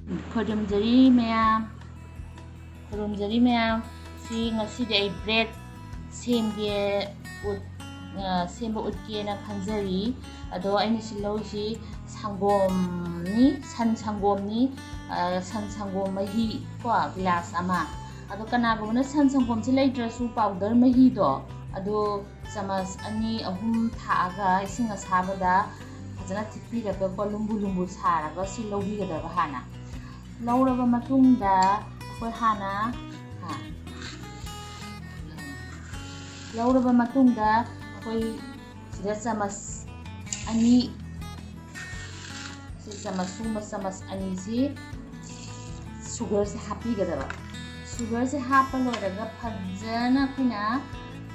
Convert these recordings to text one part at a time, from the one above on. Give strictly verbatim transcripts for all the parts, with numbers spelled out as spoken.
ꯈꯣꯏꯔꯨꯝꯖꯔꯤ ꯃꯌꯥꯝ, ꯈꯣꯏꯔꯨꯝꯖꯔꯤ ꯃꯌꯥꯝ꯫ ꯁꯤ ꯉꯁꯤꯗꯤ ꯑꯩ ꯕ꯭ꯔꯦꯗ ꯁꯦꯝꯒꯦ, ꯎꯠ-, ꯑ, ꯁꯦꯝꯕ ꯎꯠꯀꯦꯅ ꯈꯟꯖꯔꯤ꯫ ꯑꯗꯣ ꯑꯩꯅ ꯁꯤ ꯂꯧꯔꯤꯁꯤ ꯁꯪꯒꯣꯝꯅꯤ, ꯁꯟ ꯁꯪꯒꯣꯝꯅꯤ, ꯑ, ꯁꯟ ꯁꯪꯒꯣꯝ ꯃꯍꯤ ꯀꯣ, ꯒꯤꯂꯥꯁ ꯑꯃ꯫ ꯑꯗꯣ ꯀꯅꯥꯒꯨꯝꯕꯅ ꯁꯟ ꯁꯪꯒꯣꯝꯁꯦ ꯂꯩꯇ꯭ꯔꯁꯨ powder ꯃꯍꯤꯗꯣ, ꯑꯗꯣ ꯆꯥꯃꯁ ꯑꯅꯤ ꯑꯍꯨꯝ ꯊꯥꯛꯑꯒ ꯏꯁꯤꯡ ꯑꯁꯥꯕꯗ ꯐꯖꯅ ꯊꯤꯠꯄꯤꯔꯒꯀꯣ, ꯂꯨꯝꯕꯨ ꯂꯨꯝꯕꯨ ꯁꯥꯔꯒ ꯁꯤ ꯂꯧꯕꯤꯒꯗꯕ ꯍꯥꯟꯅ꯫ ꯂꯧꯔꯕ ꯃꯇꯨꯡꯗ ꯑꯩꯈꯣꯏ ꯍꯥꯟꯅ, ꯍꯥ, ꯂꯧꯔꯕ ꯃꯇꯨꯡꯗ ꯑꯩꯈꯣꯏ ꯁꯤꯗ ꯆꯥꯃꯁ ꯑꯅꯤ, ꯁꯤ ꯆꯥꯃꯁ, ꯁꯨꯝꯕ ꯆꯥꯃꯁ ꯑꯅꯤꯁꯤ ꯁꯨꯒꯔꯁꯦ ꯍꯥꯞꯄꯤꯒꯗꯕ꯫ ꯁꯨꯒꯔꯁꯦ ꯍꯥꯞꯄ ꯂꯣꯏꯔꯒ ꯐꯖꯅ ꯑꯩꯈꯣꯏꯅ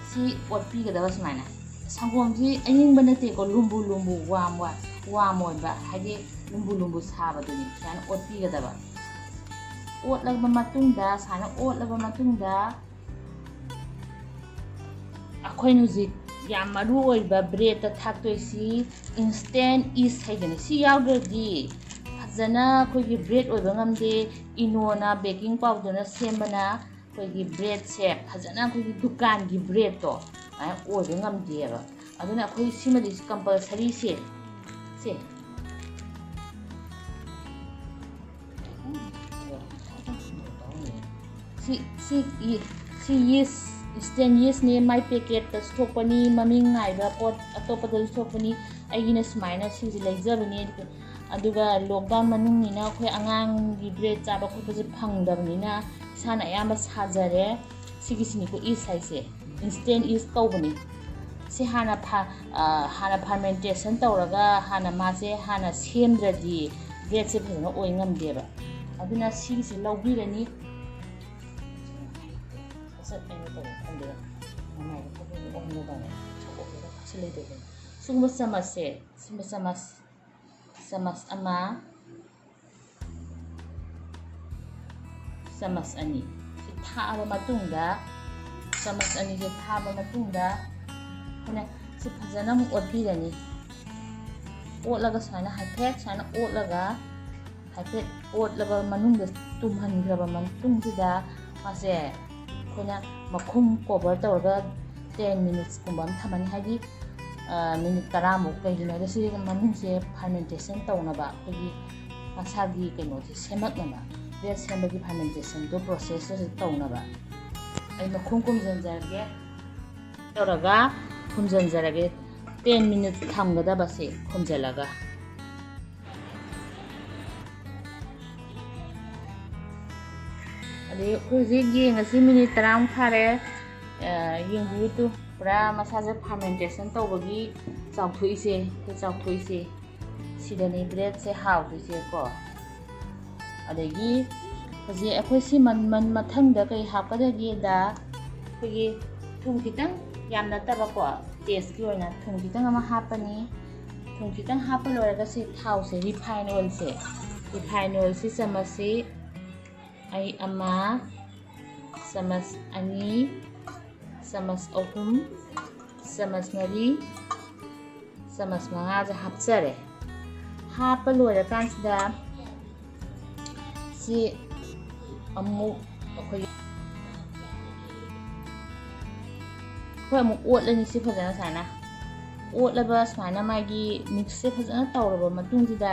ꯁꯤ ꯑꯣꯠꯄꯤꯒꯗꯕ ꯁꯨꯃꯥꯏꯅ꯫ ꯁꯪꯒꯣꯝꯁꯤ ꯑꯏꯪꯕ ꯅꯠꯇꯦꯀꯣ, ꯂꯨꯝꯕꯨ ꯂꯨꯝꯕꯨ, ꯋꯥꯝ ꯋꯥ-, ꯋꯥꯝ ꯑꯣꯏꯕ, ꯍꯥꯏꯗꯤ ꯂꯨꯝꯕꯨ ꯂꯨꯝꯕꯨ ꯁꯥꯕꯗꯨꯅꯤ꯫ ꯁꯨꯃꯥꯏꯅ ꯑꯣꯠꯄꯤꯒꯗꯕ꯫ ꯑꯣꯠꯂꯕ ꯃꯇꯨꯡꯗ, ꯁꯨꯃꯥꯏꯅ ꯑꯣꯠꯂꯕ ꯃꯇꯨꯡꯗ, ꯑꯩꯈꯣꯏꯅ ꯍꯧꯖꯤꯛ ꯌꯥꯝ ꯃꯔꯨ ꯑꯣꯏꯕ ꯕ꯭ꯔꯦꯗꯇ ꯊꯥꯛꯇꯣꯏꯁꯤ instant yeast ꯍꯥꯏꯗꯅ, ꯁꯤ ꯌꯥꯎꯗ꯭ꯔꯗꯤ ꯐꯖꯅ ꯑꯩꯈꯣꯏꯒꯤ ꯕ꯭ꯔꯦꯗ ꯑꯣꯏꯕ ꯉꯝꯗꯦ꯫ ꯏꯅꯣꯅ, ꯕꯦꯀꯤꯡ ꯄꯥꯎꯗꯔꯅ ꯁꯦꯝꯕꯅ ꯑꯩꯈꯣꯏꯒꯤ ꯕ꯭ꯔꯦꯗꯁꯦ ꯐꯖꯅ ꯑꯩꯈꯣꯏꯒꯤ ꯗꯨꯀꯥꯟꯒꯤ ꯕ꯭ꯔꯦꯗꯇꯣ ꯑꯗꯨꯃꯥꯏꯅ ꯑꯣꯏꯕ ꯉꯝꯗꯦꯕ꯫ ꯑꯗꯨꯅ ꯑꯩꯈꯣꯏ ꯁꯤꯃꯗꯤ compulsory ꯁꯦ, ꯁꯦ꯫ ꯁꯤ, ꯁꯤ, ꯁꯤ yeast, instant yeastꯅꯦ, ꯃꯥꯏ packetꯇꯁꯨ ꯊꯣꯛꯄꯅꯤ, ꯃꯃꯤꯡ ꯅꯥꯏꯕ ꯄꯣꯠ ꯑꯇꯣꯞꯄꯗꯁꯨ ꯊꯣꯛꯄꯅꯤ꯫ ꯑꯩꯒꯤꯅ ꯁꯨꯃꯥꯏꯅ ꯁꯤꯁꯦ ꯂꯩꯖꯕꯅꯦ꯫ ꯑꯗꯨꯒ lockdown ꯃꯅꯨꯡꯅꯤꯅ ꯑꯩꯈꯣꯏ ꯑꯉꯥꯡꯒꯤ ꯕ꯭ꯔꯦꯗ ꯆꯥꯕ ꯈꯣꯠꯄꯁꯦ ꯐꯪꯗꯕꯅꯤꯅ ꯏꯁꯥꯅ ꯑꯌꯥꯝꯕ ꯁꯥꯖꯔꯦ꯫ ꯁꯤꯒꯤꯁꯤꯅꯤꯀꯣ yeast ꯍꯥꯏꯁꯦ, instant yeast ꯀꯧꯕꯅꯤ꯫ ꯁꯤ ꯍꯥꯟꯅ ꯐ-, ꯑ, ꯍꯥꯟꯅ fermentation ꯇꯧꯔꯒ ꯍꯥꯟꯅ ꯃꯥꯁꯦ ꯍꯥꯟꯅ ꯁꯦꯝꯗ꯭ꯔꯗꯤ ꯕ꯭ꯔꯦꯗꯁꯦ ꯐꯖꯅ ꯑꯣꯏ ꯉꯝꯗꯦꯕ꯫ ꯑꯗꯨꯅ ꯁꯤꯒꯤꯁꯦ ꯂꯧꯕꯤꯔꯅꯤ꯫ ꯁꯠ ꯁꯠ ꯑꯩꯅ ꯇꯧꯕ ꯈꯪꯗꯦ꯫ ꯃꯃꯥꯏꯗ ꯐꯖꯅ ꯑꯣꯟꯒꯗꯕꯅꯦ꯫ ꯁꯤ ꯂꯩꯇ꯭ꯔꯗꯤ꯫ ꯁꯤꯒꯨꯝꯕ ꯆꯥꯃꯁꯁꯦ, ꯁꯤꯒꯨꯝꯕ ꯆꯥꯃꯁ, ꯆꯥꯃꯁ ꯑꯃ, ꯆꯥꯃꯁ ꯑꯅꯤ꯫ ꯁꯤ ꯊꯥꯛꯑꯕ ꯃꯇꯨꯡꯗ, ꯆꯥꯃꯁ ꯑꯅꯤꯁꯦ ꯊꯥꯕ ꯃꯇꯨꯡꯗ, ꯑꯩꯈꯣꯏꯅ ꯁꯤ ꯐꯖꯅ ꯑꯃꯨꯛ ꯑꯣꯠꯄꯤꯔꯅꯤ꯫ ꯑꯣꯠꯂꯒ ꯁꯨꯃꯥꯏꯅ ꯍꯥꯏꯐꯦꯠ ꯁꯨꯃꯥꯏꯅ ꯑꯣꯠꯂꯒ, ꯍꯥꯏꯐꯦꯠ ꯑꯣꯠꯂꯕ ꯃꯅꯨꯡꯗ ꯇꯨꯝꯍꯟꯈ꯭ꯔꯕ ꯃꯇꯨꯡꯁꯤꯗ ꯃꯥꯁꯦ ꯑꯩꯈꯣꯏꯅ ꯃꯈꯨꯝ cover ꯇꯧꯔꯒ ten minutes ꯀꯨꯝꯕ ꯑꯃ ꯊꯝꯃꯅꯤ꯫ ꯍꯥꯏꯗꯤ ꯃꯤꯅꯤꯠ ꯇꯔꯥꯃꯨꯛ꯫ ꯀꯩꯒꯤꯅꯣꯗ ꯁꯤ ꯃꯅꯨꯡꯁꯦ fermentation ꯇꯧꯅꯕ, ꯑꯩꯈꯣꯏꯒꯤ ꯃꯁꯥꯒꯤ ꯀꯩꯅꯣꯁꯦ ꯁꯦꯝꯃꯛꯅꯕ, bread ꯁꯦꯝꯕꯒꯤ fermentationꯗꯣ processꯇꯨ ꯇꯧꯅꯕ꯫ ꯑꯩ ꯃꯈꯨꯝ ꯈꯨꯝꯖꯤꯟꯖꯔꯒꯦ꯫ ꯇꯧꯔꯒ ꯈꯨꯝꯖꯤꯟꯖꯔꯒꯦ꯫ Ten minutes ꯊꯝꯒꯗꯕꯁꯦ ꯈꯨꯝꯖꯤꯜꯂꯒ꯫ ꯑꯗꯩ ꯑꯩꯈꯣꯏ ꯍꯧꯖꯤꯛ ꯌꯦꯡꯉꯁꯤ, ꯃꯤꯅꯤꯠ ꯇꯔꯥꯃꯨꯛ ꯐꯥꯔꯦ꯫ ꯑ, ꯌꯦꯡꯕꯤꯌꯨ ꯇꯨ, ꯄꯨꯔꯥ ꯃꯁꯥꯁꯦ fermentation ꯇꯧꯕꯒꯤ ꯆꯥꯎꯊꯣꯛꯏꯁꯦ, ꯑꯩꯈꯣꯏ ꯆꯥꯎꯊꯣꯛꯏꯁꯦ꯫ ꯁꯤꯗꯅꯤ breadꯁꯦ ꯍꯥꯎꯗꯣꯏꯁꯦꯀꯣ꯫ ꯑꯗꯒꯤ ꯍꯧꯖꯤꯛ ꯑꯩꯈꯣꯏ ꯁꯤ ꯃꯟ-, ꯃꯟ-, ꯃꯊꯪꯗ ꯀꯩ ꯍꯥꯞꯀꯗꯒꯦꯗ, ꯑꯩꯈꯣꯏꯒꯤ ꯊꯨꯝ ꯈꯤꯇꯪ, ꯌꯥꯝ ꯅꯠꯇꯕꯀꯣ, tasteꯀꯤ ꯑꯣꯏꯅ ꯊꯨꯝ ꯈꯤꯇꯪ ꯑꯃ ꯍꯥꯞꯄꯅꯤ꯫ ꯊꯨꯝ ꯈꯤꯇꯪ ꯍꯥꯞꯄ ꯂꯣꯏꯔꯒ ꯁꯤ ꯊꯥꯎꯁꯦ, refine oilꯁꯦ, refine oilꯁꯤ ꯆꯥꯃꯁꯁꯤ ꯑꯩ ꯑꯃ, ꯆꯥꯃꯁ ꯑꯅꯤ, ꯆꯥꯃꯁ ꯑꯍꯨꯝ, ꯆꯥꯃꯁ ꯃꯔꯤ, ꯆꯥꯃꯁ ꯃꯉꯥꯁꯦ ꯍꯥꯞꯆꯔꯦ꯫ ꯍꯥꯞꯄ ꯂꯣꯏꯔꯀꯥꯟꯁꯤꯗ ꯁꯤ ꯑꯃꯨꯛ ꯑꯩꯈꯣꯏ, ꯑꯩꯈꯣꯏ ꯑꯃꯨꯛ ꯑꯣꯠꯂꯅꯤ꯫ ꯁꯤ ꯐꯖꯅ ꯁꯨꯃꯥꯏꯅ ꯑꯣꯠꯂꯕ, ꯁꯨꯃꯥꯏꯅ ꯃꯥꯒꯤ mixꯁꯦ ꯐꯖꯅ ꯇꯧꯔꯕ ꯃꯇꯨꯡꯁꯤꯗ,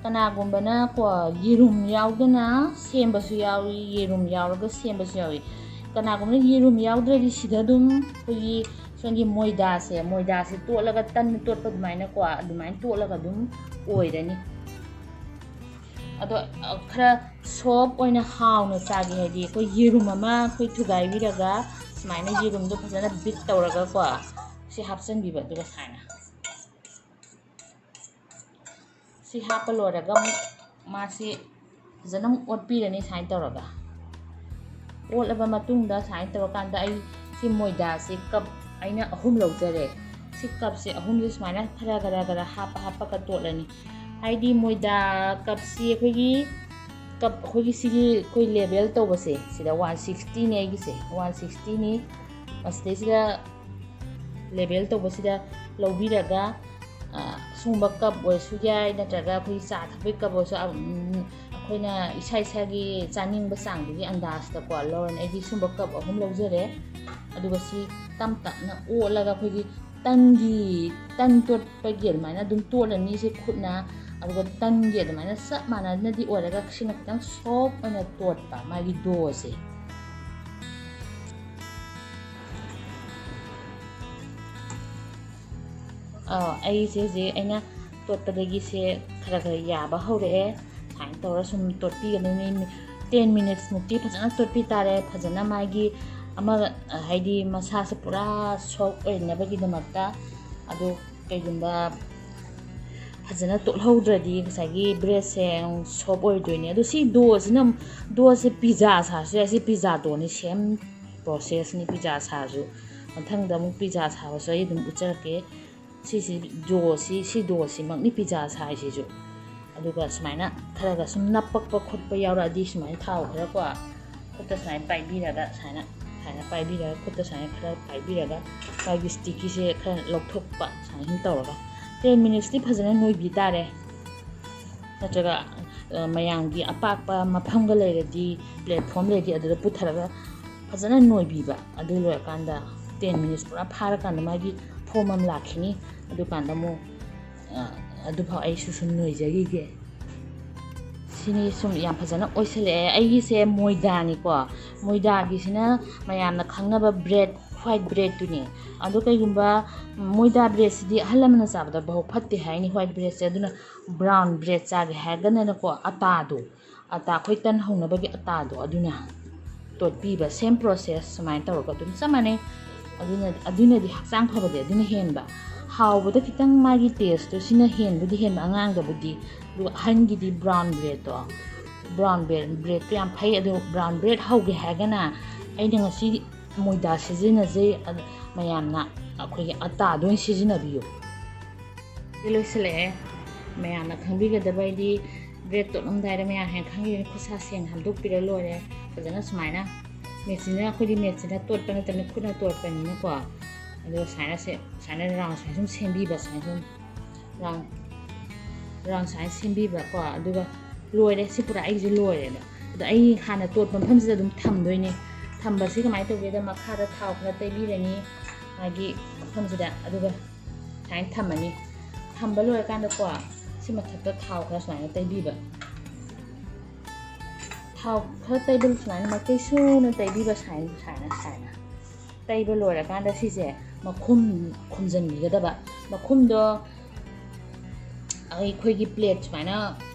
ꯀꯅꯥꯒꯨꯝꯕꯅ ꯀꯣ, ꯌꯦꯔꯨꯝ ꯌꯥꯎꯗꯅ ꯁꯦꯝꯕꯁꯨ ꯌꯥꯎꯏ, ꯌꯦꯔꯨꯝ ꯌꯥꯎꯔꯒ ꯁꯦꯝꯕꯁꯨ ꯌꯥꯎꯏ꯫ ꯀꯅꯥꯒꯨꯝꯕꯅ ꯌꯦꯔꯨꯝ ꯌꯥꯎꯗ꯭ꯔꯗꯤ ꯁꯤꯗ ꯑꯗꯨꯝ ꯑꯩꯈꯣꯏꯒꯤ ꯁꯣꯝꯒꯤ ꯃꯣꯏꯗꯥꯁꯦ, ꯃꯣꯏꯗꯥꯁꯦ ꯇꯣꯠꯂꯒ ꯇꯟ ꯇꯣꯠꯄ ꯑꯗꯨꯃꯥꯏꯅꯀꯣ, ꯑꯗꯨꯃꯥꯏꯅ ꯇꯣꯠꯂꯒ ꯑꯗꯨꯝ ꯑꯣꯏꯔꯅꯤ꯫ ꯑꯗꯣ, ꯑ, ꯈꯔ soft ꯑꯣꯏꯅ ꯍꯥꯎꯅ ꯆꯥꯒꯦ ꯍꯥꯏꯗꯤ ꯑꯩꯈꯣꯏ ꯌꯦꯔꯨꯝ ꯑꯃ ꯑꯩꯈꯣꯏ ꯊꯨꯒꯥꯏꯕꯤꯔꯒ ꯁꯨꯃꯥꯏꯅ ꯌꯦꯔꯨꯝꯗꯣ ꯐꯖꯅ beat ꯇꯧꯔꯒꯀꯣ, ꯁꯤ ꯍꯥꯞꯆꯤꯟꯕꯤꯕ꯫ ꯑꯗꯨꯒ ꯁꯨꯃꯥꯏꯅ ꯁꯤ ꯍꯥꯞꯄ ꯂꯣꯏꯔꯒ ꯑꯃꯨꯛ ꯃꯥꯁꯤ ꯐꯖꯅ ꯑꯃꯨꯛ ꯑꯣꯠꯄꯤꯔꯅꯤ ꯁꯨꯃꯥꯏꯅ ꯇꯧꯔꯒ꯫ ꯑꯣꯠꯂꯕ ꯃꯇꯨꯡꯗ ꯁꯨꯃꯥꯏꯅ ꯇꯧꯔꯀꯥꯟꯗ ꯑꯩ ꯁꯤ ꯃꯣꯏꯗꯥꯁꯤ cup ꯑꯩꯅ ꯑꯍꯨꯝ ꯂꯧꯖꯔꯦ꯫ ꯁꯤ cupꯁꯦ ꯑꯍꯨꯝꯁꯦ ꯁꯨꯃꯥꯏꯅ ꯈꯔ ꯈꯔ ꯈꯔ ꯍꯥꯞꯄ ꯍꯥꯞꯄꯒ ꯇꯣꯠꯂꯅꯤ꯫ ꯍꯥꯏꯗꯤ ꯃꯣꯏꯗꯥ cupꯁꯤ ꯑꯩꯈꯣꯏꯒꯤ cup, ꯑꯩꯈꯣꯏꯒꯤ ꯁꯤꯒꯤ ꯑꯩꯈꯣꯏ level ꯇꯧꯕꯁꯦ ꯁꯤꯗ one sixtyꯅꯦ ꯑꯩꯒꯤꯁꯦ, one sixtyꯅꯤ꯫ ꯃꯁꯤꯗꯩꯁꯤꯗ level ꯇꯧꯕꯁꯤꯗ ꯂꯧꯕꯤꯔꯒ ꯁꯨꯝꯕ ꯀꯞ ꯑꯣꯏꯔꯁꯨ ꯌꯥꯏ, ꯅꯠꯇ꯭ꯔꯒ ꯑꯩꯈꯣꯏꯒꯤ ꯆꯥ ꯊꯛꯄꯒꯤ ꯀꯞ ꯑꯣꯏꯔꯁꯨ, ꯑꯩꯈꯣꯏꯅ ꯏꯁꯥ ꯏꯁꯥꯒꯤ ꯆꯥꯅꯤꯡꯕ ꯆꯥꯡꯗꯨꯒꯤ ꯑꯟꯗꯥꯖꯇꯀꯣ ꯂꯧꯔꯅꯤ꯫ ꯑꯩꯗꯤ ꯁꯨꯝꯕ ꯀꯞ ꯑꯍꯨꯝ ꯂꯧꯖꯔꯦ꯫ ꯑꯗꯨꯒ ꯁꯤ ꯇꯞ ꯇꯞꯅ ꯑꯣꯠꯂꯒ, ꯑꯩꯈꯣꯏꯒꯤ ꯇꯟꯒꯤ, ꯇꯟ ꯇꯣꯠꯄꯒꯤ ꯑꯗꯨꯃꯥꯏꯅ ꯑꯗꯨꯝ ꯇꯣꯠꯂꯅꯤ ꯁꯤ ꯈꯨꯠꯅ꯫ ꯑꯗꯨꯒ ꯇꯟꯒꯤ ꯑꯗꯨꯃꯥꯏꯅ ꯆꯞ ꯃꯥꯟꯅꯅꯗꯤ ꯑꯣꯏꯔꯒ ꯁꯤꯅ ꯈꯤꯇꯪ ꯁꯣꯐ ꯑꯣꯏꯅ ꯇꯣꯠꯄ ꯃꯥꯒꯤ ꯗꯣꯁꯦ꯫ ꯑꯥ, ꯑꯩꯁꯦ ꯍꯧꯖꯤꯛ ꯑꯩꯅ ꯇꯣꯠꯄꯗꯒꯤꯁꯦ ꯈꯔ ꯈꯔ ꯌꯥꯕ ꯍꯧꯔꯛꯑꯦ꯫ ꯁꯨꯃꯥꯏꯅ ꯇꯧꯔ ꯁꯨꯝ ꯇꯣꯠꯄꯤꯒꯗꯣꯏꯅꯤ꯫ ꯇꯦꯟ ꯃꯤꯅꯤꯠꯁ ꯃꯨꯛꯇꯤ ꯐꯖꯅ ꯇꯣꯠꯄꯤ ꯇꯥꯔꯦ꯫ ꯐꯖꯅ ꯃꯥꯒꯤ ꯑꯃ, ꯍꯥꯏꯗꯤ ꯃꯁꯥꯁꯦ ꯄꯨꯔꯥ ꯁꯣꯐ ꯑꯣꯏꯅꯕꯒꯤꯗꯃꯛꯇ꯫ ꯑꯗꯣ ꯀꯩꯒꯨꯝꯕ ꯐꯖꯅ ꯇꯣꯠꯍꯧꯗ꯭ꯔꯗꯤ ꯉꯁꯥꯏꯒꯤ ꯕ꯭ꯔꯦꯗꯁꯦ ꯁꯣꯐ ꯑꯣꯏꯗꯣꯏꯅꯦ꯫ ꯑꯗꯣ ꯁꯤ ꯗꯣꯁꯤꯅ, ꯗꯣꯁꯦ ꯄꯤꯖꯥ ꯁꯥꯔꯁꯨ ꯌꯥꯏ꯫ ꯁꯤ ꯄꯤꯖꯥ ꯗꯣꯅꯤ, ꯁꯦꯝ ꯄ꯭ꯔꯣꯁꯦꯁꯅꯤ ꯄꯤꯖꯥ ꯁꯥꯔꯁꯨ꯫ ꯃꯊꯪꯗ ꯑꯃꯨꯛ ꯄꯤꯖꯥ ꯁꯥꯕꯁꯨ ꯑꯩ ꯑꯗꯨꯝ ꯎꯠꯆꯔꯛꯀꯦ꯫ ꯁꯤꯁꯤ ꯗꯣꯁꯤ, ꯁꯤ ꯗꯣꯁꯤꯃꯛꯅꯤ ꯄꯤꯖꯥ ꯁꯥꯏꯁꯤꯁꯨ꯫ ꯑꯗꯨꯒ ꯁꯨꯃꯥꯏꯅ ꯈꯔꯒ ꯁꯨꯝ ꯅꯞꯄꯛꯄ ꯈꯣꯠꯄ ꯌꯥꯎꯔꯛꯑꯗꯤ ꯁꯨꯃꯥꯏꯅ ꯊꯥꯎ ꯈꯔ ꯀꯣ ꯈꯨꯠꯇ ꯁꯨꯃꯥꯏꯅ ꯄꯥꯏꯕꯤꯔꯒ, ꯁꯨꯃꯥꯏꯅ, ꯁꯨꯃꯥꯏꯅ ꯄꯥꯏꯕꯤꯔꯒ, ꯈꯨꯠꯇ ꯁꯨꯃꯥꯏꯅ ꯈꯔ ꯄꯥꯏꯕꯤꯔꯒ ꯃꯥꯒꯤ ꯁ꯭ꯇꯤꯛꯀꯤꯁꯦ ꯈꯔ ꯂꯧꯊꯣꯛꯄ, ꯁꯨꯃꯥꯏꯅ ꯁꯨꯝ ꯇꯧꯔꯒ ꯇꯦꯟ ꯃꯤꯅꯤꯠꯁꯇꯤ ꯐꯖꯅ ꯅꯣꯏꯕꯤ ꯇꯥꯔꯦ꯫ ꯅꯠꯇ꯭ꯔꯒ, ꯑ, ꯃꯌꯥꯝꯒꯤ ꯑꯄꯥꯛꯄ ꯃꯐꯝꯒ ꯂꯩꯔꯗꯤ, ꯄ꯭ꯂꯦꯠꯐꯣꯝ ꯂꯩꯔꯗꯤ ꯑꯗꯨꯗ ꯄꯨꯊꯔꯒ ꯐꯖꯅ ꯅꯣꯏꯕꯤꯕ꯫ ꯑꯗꯨ ꯂꯣꯏꯔꯀꯥꯟꯗ ꯇꯦꯟ ꯃꯤꯅꯤꯠꯁ ꯄꯨꯔꯥ ꯐꯥꯔꯀꯥꯟꯗ ꯃꯥꯒꯤ ꯐꯣꯝ ꯑꯃ ꯂꯥꯛꯈꯤꯅꯤ꯫ ꯑꯗꯨꯀꯥꯟꯗ ꯑꯃꯨꯛ, ꯑ, ꯑꯗꯨꯐꯥꯎ ꯑꯩꯁꯨ ꯁꯨꯝ ꯅꯣꯏꯖꯈꯤꯒꯦ꯫ ꯁꯤꯅꯤ ꯁꯨꯝ ꯌꯥꯝ ꯐꯖꯅ ꯑꯣꯏꯁꯤꯜꯂꯛꯑꯦ꯫ ꯑꯩꯒꯤꯁꯦ ꯃꯣꯏꯗꯥꯅꯤꯀꯣ꯫ ꯃꯣꯏꯗꯥꯒꯤꯁꯤꯅ ꯃꯌꯥꯝꯅ ꯈꯪꯅꯕ ꯕ꯭ꯔꯦꯗ, ꯋꯥꯏꯠ ꯕ꯭ꯔꯦꯗꯇꯨꯅꯤ꯫ ꯑꯗꯣ ꯀꯩꯒꯨꯝꯕ ꯃꯣꯏꯗꯥ ꯕ꯭ꯔꯦꯗꯁꯤꯗꯤ ꯑꯍꯜ ꯂꯃꯟꯅ ꯆꯥꯕꯗ ꯕꯥꯎ ꯐꯠꯇꯦ ꯍꯥꯏꯅꯤ, ꯋꯥꯏꯠ ꯕ꯭ꯔꯦꯗꯁꯦ꯫ ꯑꯗꯨꯅ ꯕ꯭ꯔꯥꯎꯟ ꯕ꯭ꯔꯦꯗ ꯆꯥꯒꯦ ꯍꯥꯏꯔꯒꯅꯅꯀꯣ, ꯑꯇꯥꯗꯣ, ꯑꯇꯥ, ꯑꯩꯈꯣꯏ ꯇꯟ ꯍꯧꯅꯕꯒꯤ ꯑꯇꯥꯗꯣ, ꯑꯗꯨꯅ ꯇꯣꯠꯄꯤꯕ꯫ ꯁꯦꯝ ꯄ꯭ꯔꯣꯁꯦꯁ ꯁꯨꯃꯥꯏꯅ ꯇꯧꯔꯒ ꯑꯗꯨꯝ ꯆꯞ ꯃꯥꯟꯅꯩ꯫ ꯑꯗꯨꯅ, ꯑꯗꯨꯅꯗꯤ ꯍꯛꯆꯥꯡ ꯐꯕꯗꯤ ꯑꯗꯨꯅ ꯍꯦꯟꯕ꯫ ꯍꯥꯎꯕꯗ ꯈꯤꯇꯪ ꯃꯥꯒꯤ ꯇꯦꯁꯇꯣ ꯁꯤꯅ ꯍꯦꯟꯕꯨꯗꯤ ꯍꯦꯟꯕ ꯑꯉꯥꯡꯗꯕꯨꯗꯤ꯫ ꯑꯗꯨꯒ ꯑꯍꯟꯒꯤꯗꯤ ꯕ꯭ꯔꯥꯎꯟ ꯕ꯭ꯔꯦꯗꯇꯣ, ꯕ꯭ꯔꯥꯎꯟ ꯕ꯭ꯔꯦꯗ, ꯕ꯭ꯔꯦꯗꯇꯣ ꯌꯥꯝ ꯐꯩ꯫ ꯑꯗꯣ ꯕ꯭ꯔꯥꯎꯟ ꯕ꯭ꯔꯦꯗ ꯍꯧꯒꯦ ꯍꯥꯏꯔꯒꯅ ꯑꯩꯅ ꯉꯁꯤ ꯃꯣꯏꯗꯥ ꯁꯤꯖꯤꯟꯅꯖꯩ꯫ ꯑꯗ ꯃꯌꯥꯝꯅ ꯑꯩꯈꯣꯏꯒꯤ ꯑꯇꯥꯗꯣ ꯑꯣꯏꯅ ꯁꯤꯖꯤꯟꯅꯕꯤꯌꯨ꯫ ꯁꯤ ꯂꯣꯏꯁꯤꯜꯂꯛꯑꯦ꯫ ꯃꯌꯥꯝꯅ ꯈꯪꯕꯤꯒꯗꯕ ꯍꯥꯏꯗꯤ ꯕ꯭ꯔꯦꯗ ꯇꯣꯠꯂꯝꯗꯥꯏꯗ ꯃꯌꯥꯝ ꯍꯦꯟꯅ ꯈꯪꯉꯤꯗꯨꯅꯤ, ꯈꯨꯠ ꯁꯥ ꯁꯦꯡꯅ ꯍꯥꯝꯗꯣꯛꯄꯤꯔ ꯂꯣꯏꯔꯦ꯫ ꯐꯖꯅ ꯁꯨꯃꯥꯏꯅ ꯃꯦꯆꯤꯟꯅ, ꯑꯩꯈꯣꯏꯗꯤ ꯃꯦꯆꯤꯟꯅ ꯇꯣꯠꯄ ꯅꯠꯇꯕꯅꯤ, ꯈꯨꯠꯅ ꯇꯣꯠꯄꯅꯤꯅꯀꯣ꯫ ꯑꯗꯣ ꯁꯨꯃꯥꯏꯅ ꯁꯦ-, ꯁꯨꯃꯥꯏꯅ ꯔꯥꯎꯟ ꯁꯨꯃꯥꯏꯅ ꯁꯨꯝ ꯁꯦꯝꯕꯤꯕ, ꯁꯨꯃꯥꯏꯅ ꯁꯨꯝ꯫ ꯔꯥꯎꯟ ꯔꯥꯎꯟ ꯁꯨꯃꯥꯏꯅ ꯁꯦꯝꯕꯤꯕ ꯀꯣ꯫ ꯑꯗꯨꯒ ꯂꯣꯏꯔꯦ꯫ ꯁꯤ ꯄꯨꯔꯥ ꯑꯩꯒꯤꯁꯦ ꯂꯣꯏꯔꯦꯕ꯫ ꯑꯗꯣ ꯑꯩ ꯍꯥꯟꯅ ꯇꯣꯠꯄ ꯃꯐꯝꯁꯤꯗ ꯑꯗꯨꯝ ꯊꯝꯗꯣꯏꯅꯦ꯫ ꯊꯝꯕꯁꯤ ꯀꯃꯥꯏꯅ ꯇꯧꯒꯦꯗ, ꯃꯈꯥꯗ ꯊꯥꯎ ꯈꯔ ꯇꯩꯕꯤꯔꯅꯤ ꯃꯥꯒꯤ ꯃꯐꯝꯁꯤꯗ꯫ ꯑꯗꯨꯒ ꯁꯨꯃꯥꯏꯅ ꯊꯝꯃꯅꯤ꯫ ꯊꯝꯕ ꯂꯣꯏꯔꯀꯥꯟꯗꯀꯣ, ꯁꯤ ꯃꯊꯛꯇ ꯊꯥꯎ ꯈꯔ ꯁꯨꯃꯥꯏꯅ ꯇꯩꯕꯤꯕ꯫ ꯊꯥꯎ ꯈꯔ ꯇꯩꯕ ꯁꯨꯃꯥꯏꯅ ꯃꯥꯏꯀꯩ ꯁꯨꯅ ꯇꯩꯕꯤꯕ꯫ ꯁꯥꯏꯅ ꯁꯥꯏꯅ ꯁꯥꯏꯅ ꯇꯩꯕ ꯂꯣꯏꯔꯀꯥꯟꯗ ꯁꯤꯁꯦ ꯃꯈꯨꯝ ꯈꯨꯝꯖꯤꯟꯕꯤꯒꯗꯕ꯫ ꯃꯈꯨꯝꯗꯣ ꯑꯩꯈꯣꯏꯒꯤ ꯄ꯭ꯂꯦꯠ ꯁꯨꯃꯥꯏꯅ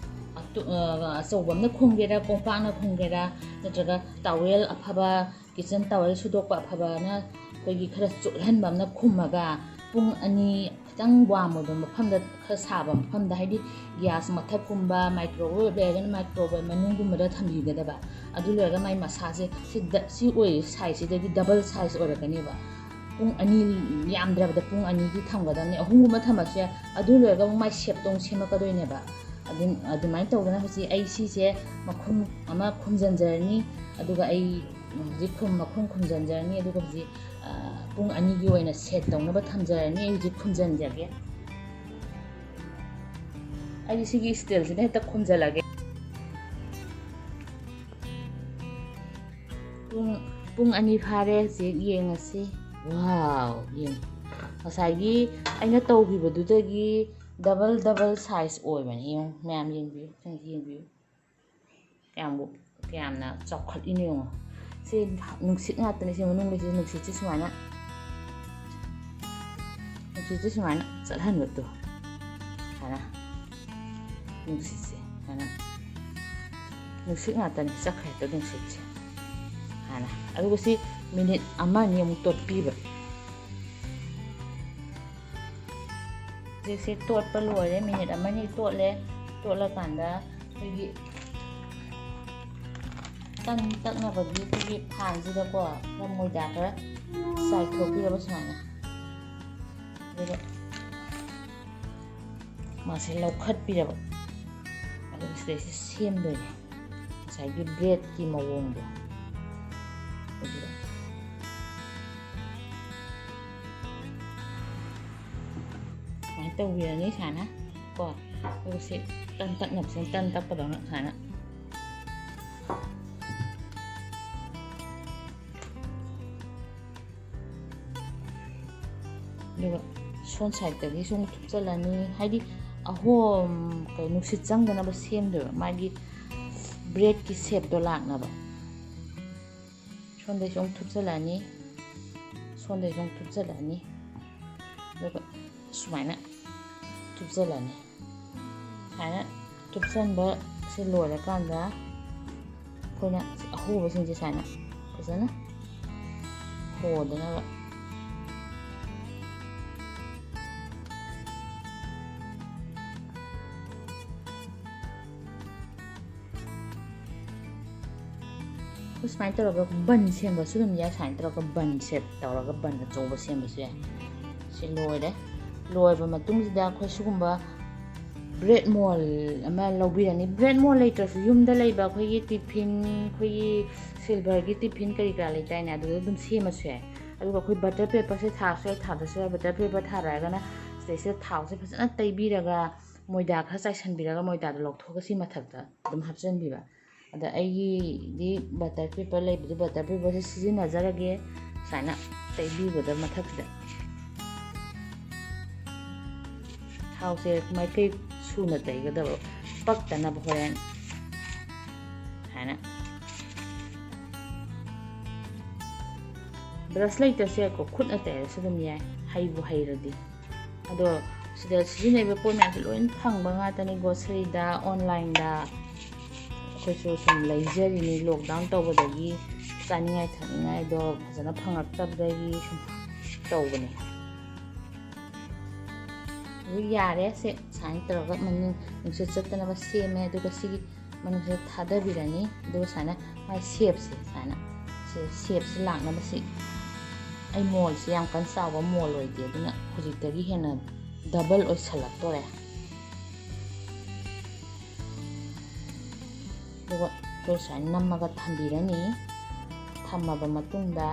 ꯑꯇꯨ-, ꯑ, ꯑꯆꯧꯕ ꯑꯃꯅ ꯈꯨꯝꯒꯦꯔꯥ, ꯀꯣꯝꯄꯥꯛꯅ ꯈꯨꯝꯒꯦꯔꯥ, ꯅꯠꯇ꯭ꯔꯒ ꯇꯥꯋꯦꯜ ꯑꯐꯕ, ꯀꯤꯆꯟ ꯇꯥꯋꯦꯜ ꯁꯨꯗꯣꯛꯄ ꯑꯐꯕꯅ ꯑꯩꯈꯣꯏꯒꯤ ꯈꯔ ꯆꯣꯠꯍꯟꯕ ꯑꯃꯅ ꯈꯨꯝꯃꯒ ꯄꯨꯡ ꯑꯅꯤ ꯈꯤꯇꯪ ꯋꯥꯔꯝ ꯑꯣꯏꯕ ꯃꯐꯝꯗ, ꯈꯔ ꯁꯥꯕ ꯃꯐꯝꯗ, ꯍꯥꯏꯗꯤ ꯒ꯭ꯌꯥꯁ ꯃꯊꯛꯀꯨꯝꯕ, ꯃꯥꯏꯀ꯭ꯔꯣꯋꯦꯕ ꯂꯩꯔꯒꯅ ꯃꯥꯏꯀ꯭ꯔꯣꯋꯦꯕ ꯃꯅꯨꯡꯒꯨꯝꯕꯗ ꯊꯝꯕꯤꯒꯗꯕ꯫ ꯑꯗꯨ ꯂꯣꯏꯔꯒ ꯃꯥꯏ ꯃꯁꯥꯁꯦ ꯁꯤ ꯗ-, ꯁꯤ ꯑꯣꯏ ꯁꯥꯏꯖꯁꯤꯗꯒꯤ ꯗꯕꯜ ꯁꯥꯏꯖ ꯑꯣꯏꯔꯛꯀꯅꯦꯕ꯫ ꯄꯨꯡ ꯑꯅꯤ, ꯌꯥꯝꯗ꯭ꯔꯕꯗ ꯄꯨꯡ ꯑꯅꯤꯒꯤ ꯊꯝꯒꯗꯕꯅꯤ꯫ ꯑꯍꯨꯝꯒꯨꯝꯕ ꯊꯝꯃꯁꯨ ꯌꯥꯏ꯫ ꯑꯗꯨ ꯂꯣꯏꯔꯒ ꯑꯃꯨꯛ ꯃꯥꯏ ꯁꯦꯞꯇꯣ ꯑꯃꯨꯛ ꯁꯦꯝꯃꯛꯀꯗꯣꯏꯅꯦꯕ꯫ ꯑꯗꯨꯝ, ꯑꯗꯨꯃꯥꯏꯅ ꯇꯧꯗꯅ ꯍꯧꯖꯤꯛ ꯑꯩ ꯁꯤꯁꯦ ꯃꯈꯨꯝ ꯑꯃ ꯈꯨꯝꯖꯤꯟꯖꯔꯅꯤ꯫ ꯑꯗꯨꯒ ꯑꯩ ꯍꯧꯖꯤꯛ ꯈꯨꯝ-, ꯃꯈꯨꯝ ꯈꯨꯝꯖꯤꯟꯖꯔꯅꯤ꯫ ꯑꯗꯨꯒ ꯍꯧꯖꯤꯛ, ꯑ, ꯄꯨꯡ ꯑꯅꯤꯒꯤ ꯑꯣꯏꯅ ꯁꯦꯠ ꯇꯧꯅꯕ ꯊꯝꯖꯔꯅꯤ꯫ ꯑꯩ ꯍꯧꯖꯤꯛ ꯈꯨꯝꯖꯤꯟꯖꯒꯦ꯫ ꯑꯩ ꯁꯤꯒꯤ ꯏꯁꯇꯤꯜꯁꯤꯅ ꯍꯦꯛꯇ ꯈꯨꯝꯖꯤꯜꯂꯒꯦ꯫ ꯄꯨꯡ, ꯄꯨꯡ ꯑꯅꯤ ꯐꯥꯔꯦ꯫ ꯍꯧꯖꯤꯛ ꯌꯦꯡꯉꯁꯤ꯫ ꯋꯥꯎ! ꯌꯦꯡ-, ꯉꯁꯥꯏꯒꯤ ꯑꯩꯅ ꯇꯧꯈꯤꯕꯗꯨꯗꯒꯤ ꯗꯕꯜ ꯗꯕꯜ ꯁꯥꯏꯖ ꯑꯣꯏꯕꯅꯤ꯫ ꯌꯦꯡꯉꯨ, ꯃꯌꯥꯝ ꯌꯦꯡꯕꯤꯌꯨ, ꯌꯦꯡꯕꯤꯌꯨ꯫ ꯀꯌꯥꯝꯕꯨ, ꯀꯌꯥꯝꯅ ꯆꯥꯎꯈꯠꯂꯤꯅꯣ ꯌꯦꯡꯉꯣ꯫ ꯁꯤ ꯅꯨꯡꯁꯤꯠ ꯉꯥꯛꯇꯅꯤ꯫ ꯁꯤ ꯃꯅꯨꯡꯗ ꯁꯤ ꯅꯨꯡꯁꯤꯠꯁꯤ ꯁꯨꯃꯥꯏꯅ, ꯅꯨꯡꯁꯤꯠꯁꯤ ꯁꯨꯃꯥꯏꯅ ꯆꯠꯍꯟꯕꯗꯣ꯫ ꯁꯨꯃꯥꯏꯅ ꯅꯨꯡꯁꯤꯠꯁꯦ ꯁꯨꯃꯥꯏꯅ, ꯅꯨꯡꯁꯤꯠ ꯉꯥꯛꯇꯅꯤ ꯆꯠꯈ꯭ꯔꯦꯗꯣ ꯅꯨꯡꯁꯤꯠꯁꯦ꯫ ꯁꯨꯃꯥꯏꯅ꯫ ꯑꯗꯨꯒ ꯁꯤ ꯃꯤꯅꯤꯠ ꯑꯃ ꯑꯅꯤ ꯑꯃꯨꯛ ꯇꯣꯠꯄꯤꯕ꯫ ꯍꯧꯖꯤꯛꯁꯦ ꯇꯣꯠꯄ ꯂꯣꯏꯔꯦ꯫ ꯃꯤꯅꯤꯠ ꯑꯃ ꯑꯅꯤ ꯇꯣꯠꯂꯦ꯫ ꯇꯣꯠꯂꯀꯥꯟꯗ ꯑꯩꯈꯣꯏꯒꯤ ꯇꯟ ꯇꯛꯅꯕꯒꯤ ꯑꯩꯈꯣꯏꯒꯤ ꯐꯥꯟꯁꯤꯗꯀꯣ ꯈꯔ ꯃꯣꯏꯗꯥ ꯈꯔ ꯆꯥꯏꯊꯣꯛꯄꯤꯔꯕ ꯁꯨꯃꯥꯏꯅ꯫ ꯑꯗꯨꯒ ꯃꯥꯁꯦ ꯂꯧꯈꯠꯄꯤꯔꯕ꯫ ꯑꯗꯨꯒ ꯁꯤꯗꯩꯁꯤ ꯁꯦꯝꯗꯣꯏꯅꯦ ꯉꯁꯥꯏꯒꯤ ꯕ꯭ꯔꯦꯗꯀꯤ ꯃꯑꯣꯡꯗꯣ꯫ ꯑꯗꯨꯒ ꯁꯨꯃꯥꯏꯅ ꯇꯧꯕꯤꯔꯅꯤ ꯁꯨꯃꯥꯏꯅ ꯀꯣ꯫ ꯑꯗꯨꯒ ꯁꯤ ꯇꯟ ꯇꯛꯅꯕꯁꯤꯅ, ꯇꯟ ꯇꯛꯄꯗꯧꯅ ꯁꯨꯃꯥꯏꯅ꯫ ꯑꯗꯨꯒ ꯁꯣꯝ ꯁꯥꯏꯠꯇꯒꯤꯁꯨ ꯑꯃꯨꯛ ꯊꯨꯞꯆꯜꯂꯅꯤ, ꯍꯥꯏꯗꯤ ꯑꯍꯣꯝ, ꯀꯩ, ꯅꯨꯡꯁꯤꯠ ꯆꯪꯗꯅꯕ ꯁꯦꯝꯗꯣꯏꯕ, ꯃꯥꯒꯤ ꯕ꯭ꯔꯦꯗꯀꯤ ꯁꯦꯞꯇꯣ ꯂꯥꯛꯅꯕ꯫ ꯁꯣꯝꯗꯩꯁꯨ ꯑꯃꯨꯛ ꯊꯨꯞꯆꯜꯂꯛꯑꯅꯤ, ꯁꯣꯝꯗꯩꯁꯨ ꯑꯃꯨꯛ ꯊꯨꯞꯆꯜꯂꯛꯑꯅꯤ, ꯑꯗꯨꯒ ꯁꯨꯃꯥꯏꯅ ꯊꯨꯞꯆꯜꯂꯅꯤ꯫ ꯁꯨꯃꯥꯏꯅ ꯊꯨꯞꯆꯟꯕꯁꯦ ꯂꯣꯏꯔꯀꯥꯟꯗ ꯑꯩꯈꯣꯏꯅ ꯑꯍꯣꯕꯁꯤꯡꯁꯦ ꯁꯨꯃꯥꯏꯅ ꯐꯖꯅ ꯍꯣꯗꯅꯕ꯫ ꯑꯩꯈꯣꯏ ꯁꯨꯃꯥꯏꯅ ꯇꯧꯔꯒ ꯕꯟ ꯁꯦꯝꯕꯁꯨ ꯑꯗꯨꯝ ꯌꯥꯏ꯫ ꯁꯨꯃꯥꯏꯅ ꯇꯧꯔꯒ ꯕꯟ ꯁꯦꯞ ꯇꯧꯔꯒ ꯕꯟ ꯑꯆꯧꯕ ꯁꯦꯝꯕꯁꯨ ꯌꯥꯏ꯫ ꯁꯤ ꯂꯣꯏꯔꯦ꯫ ꯂꯣꯏꯔꯕ ꯃꯇꯨꯡꯁꯤꯗ ꯑꯩꯈꯣꯏ ꯁꯤꯒꯨꯝꯕ ꯕ꯭ꯔꯦꯗ ꯃꯣꯜ ꯑꯃ ꯂꯧꯕꯤꯔꯅꯤ꯫ ꯕ꯭ꯔꯦꯗ ꯃꯣꯜ ꯂꯩꯇ꯭ꯔꯁꯨ ꯌꯨꯝꯗ ꯂꯩꯕ ꯑꯩꯈꯣꯏꯒꯤ ꯇꯤꯐꯤꯟ, ꯑꯩꯈꯣꯏꯒꯤ ꯁꯤꯜꯚꯔꯒꯤ ꯇꯤꯐꯤꯟ ꯀꯔꯤ ꯀꯔꯥ ꯂꯩꯗꯥꯏꯅꯦ, ꯑꯗꯨꯗ ꯑꯗꯨꯝ ꯁꯦꯝꯃꯁꯨ ꯌꯥꯏ꯫ ꯑꯗꯨꯒ ꯑꯩꯈꯣꯏ ꯕꯇꯔ ꯄꯦꯄꯔꯁꯦ ꯊꯥꯔꯁꯨ ꯌꯥꯏ, ꯊꯥꯗ꯭ꯔꯁꯨ ꯌꯥꯏ꯫ ꯕꯇꯔ ꯄꯦꯄꯔ ꯊꯥꯔꯒꯅ ꯁꯤꯗꯩꯁꯤꯗ ꯊꯥꯎꯁꯦ ꯐꯖꯅ ꯇꯩꯕꯤꯔꯒ, ꯃꯣꯏꯗꯥ ꯈꯔ ꯆꯥꯏꯁꯟꯕꯤꯔꯒ, ꯃꯣꯏꯗꯥꯗꯣ ꯂꯧꯊꯣꯛꯑꯒ ꯁꯤ ꯃꯊꯛꯇ ꯑꯗꯨꯝ ꯍꯥꯞꯆꯤꯟꯕꯤꯕ꯫ ꯑꯗ ꯑꯩꯒꯤꯗꯤ ꯕꯇꯔ ꯄꯦꯄꯔ ꯂꯩꯕꯗꯨ, ꯕꯇꯔ ꯄꯦꯄꯔꯁꯦ ꯁꯤꯖꯤꯟꯅꯖꯔꯒꯦ꯫ ꯁꯨꯃꯥꯏꯅ ꯇꯩꯕꯤꯕꯗ ꯃꯊꯛꯁꯤꯗ ꯊꯥꯎꯁꯦ ꯃꯥꯏꯀꯩ ꯁꯨꯅ ꯇꯩꯒꯗꯕ, ꯄꯛꯇꯅꯕ ꯍꯣꯔꯦꯟ꯫ ꯁꯨꯃꯥꯏꯅ ꯕ꯭ꯔꯁ ꯂꯩꯇ꯭ꯔꯁꯨ ꯌꯥꯏꯀꯣ, ꯈꯨꯠꯅ ꯇꯩꯔꯁꯨ ꯑꯗꯨꯝ ꯌꯥꯏ, ꯍꯩꯕꯨ ꯍꯩꯔꯗꯤ꯫ ꯑꯗꯣ ꯁꯤꯗ ꯁꯤꯖꯤꯟꯅꯔꯤꯕ ꯄꯣꯠ ꯃꯌꯥꯝꯁꯦ ꯂꯣꯏꯅ ꯐꯪꯕ ꯉꯥꯛꯇꯅꯤ, ꯒ꯭ꯔꯣꯁꯔꯤꯗ, ꯑꯣꯟꯂꯥꯏꯟꯗ꯫ ꯑꯩꯈꯣꯏꯁꯨ ꯁꯨꯝ ꯂꯩꯖꯔꯤꯅꯤ, ꯂꯣꯛꯗꯥꯎꯟ ꯇꯧꯕꯗꯒꯤ ꯆꯥꯅꯤꯡꯉꯥꯏ ꯊꯛꯅꯤꯡꯉꯥꯏꯗꯣ ꯐꯖꯅ ꯐꯪꯉꯛꯇꯕꯗꯒꯤ ꯁꯨꯝ ꯇꯧꯕꯅꯤ꯫ ꯑꯗꯨ ꯌꯥꯔꯦ, ꯁꯦ ꯁꯨꯃꯥꯏꯅ ꯇꯧꯔꯒ ꯃꯅꯨꯡ ꯅꯨꯡꯁꯤꯠ ꯆꯠꯇꯅꯕ ꯁꯦꯝꯃꯦ꯫ ꯑꯗꯨꯒ ꯁꯤꯒꯤ ꯃꯅꯨꯡꯁꯤꯗ ꯊꯥꯗꯕꯤꯔꯅꯤ꯫ ꯑꯗꯨꯒ ꯁꯨꯃꯥꯏꯅ ꯃꯥꯒꯤ ꯁꯦꯞꯁꯦ, ꯁꯨꯃꯥꯏꯅ ꯁꯤ ꯁꯦꯞꯁꯦ ꯂꯥꯛꯅꯕ ꯁꯤ ꯑꯩ ꯃꯣꯜꯁꯦ ꯌꯥꯝ ꯀꯟꯅ ꯆꯥꯎꯕ ꯃꯣꯜ ꯑꯣꯏꯗꯦ, ꯑꯗꯨꯅ ꯍꯧꯖꯤꯛꯇꯒꯤ ꯍꯦꯟꯅ ꯗꯕꯜ ꯑꯣꯏꯁꯜꯂꯛꯇꯣꯔꯦ꯫ ꯑꯗꯨꯒ ꯑꯩꯈꯣꯏ ꯁꯨꯃꯥꯏꯅ ꯅꯝꯃꯒ ꯊꯝꯕꯤꯔꯅꯤ꯫ ꯊꯝꯃꯕ ꯃꯇꯨꯡꯗ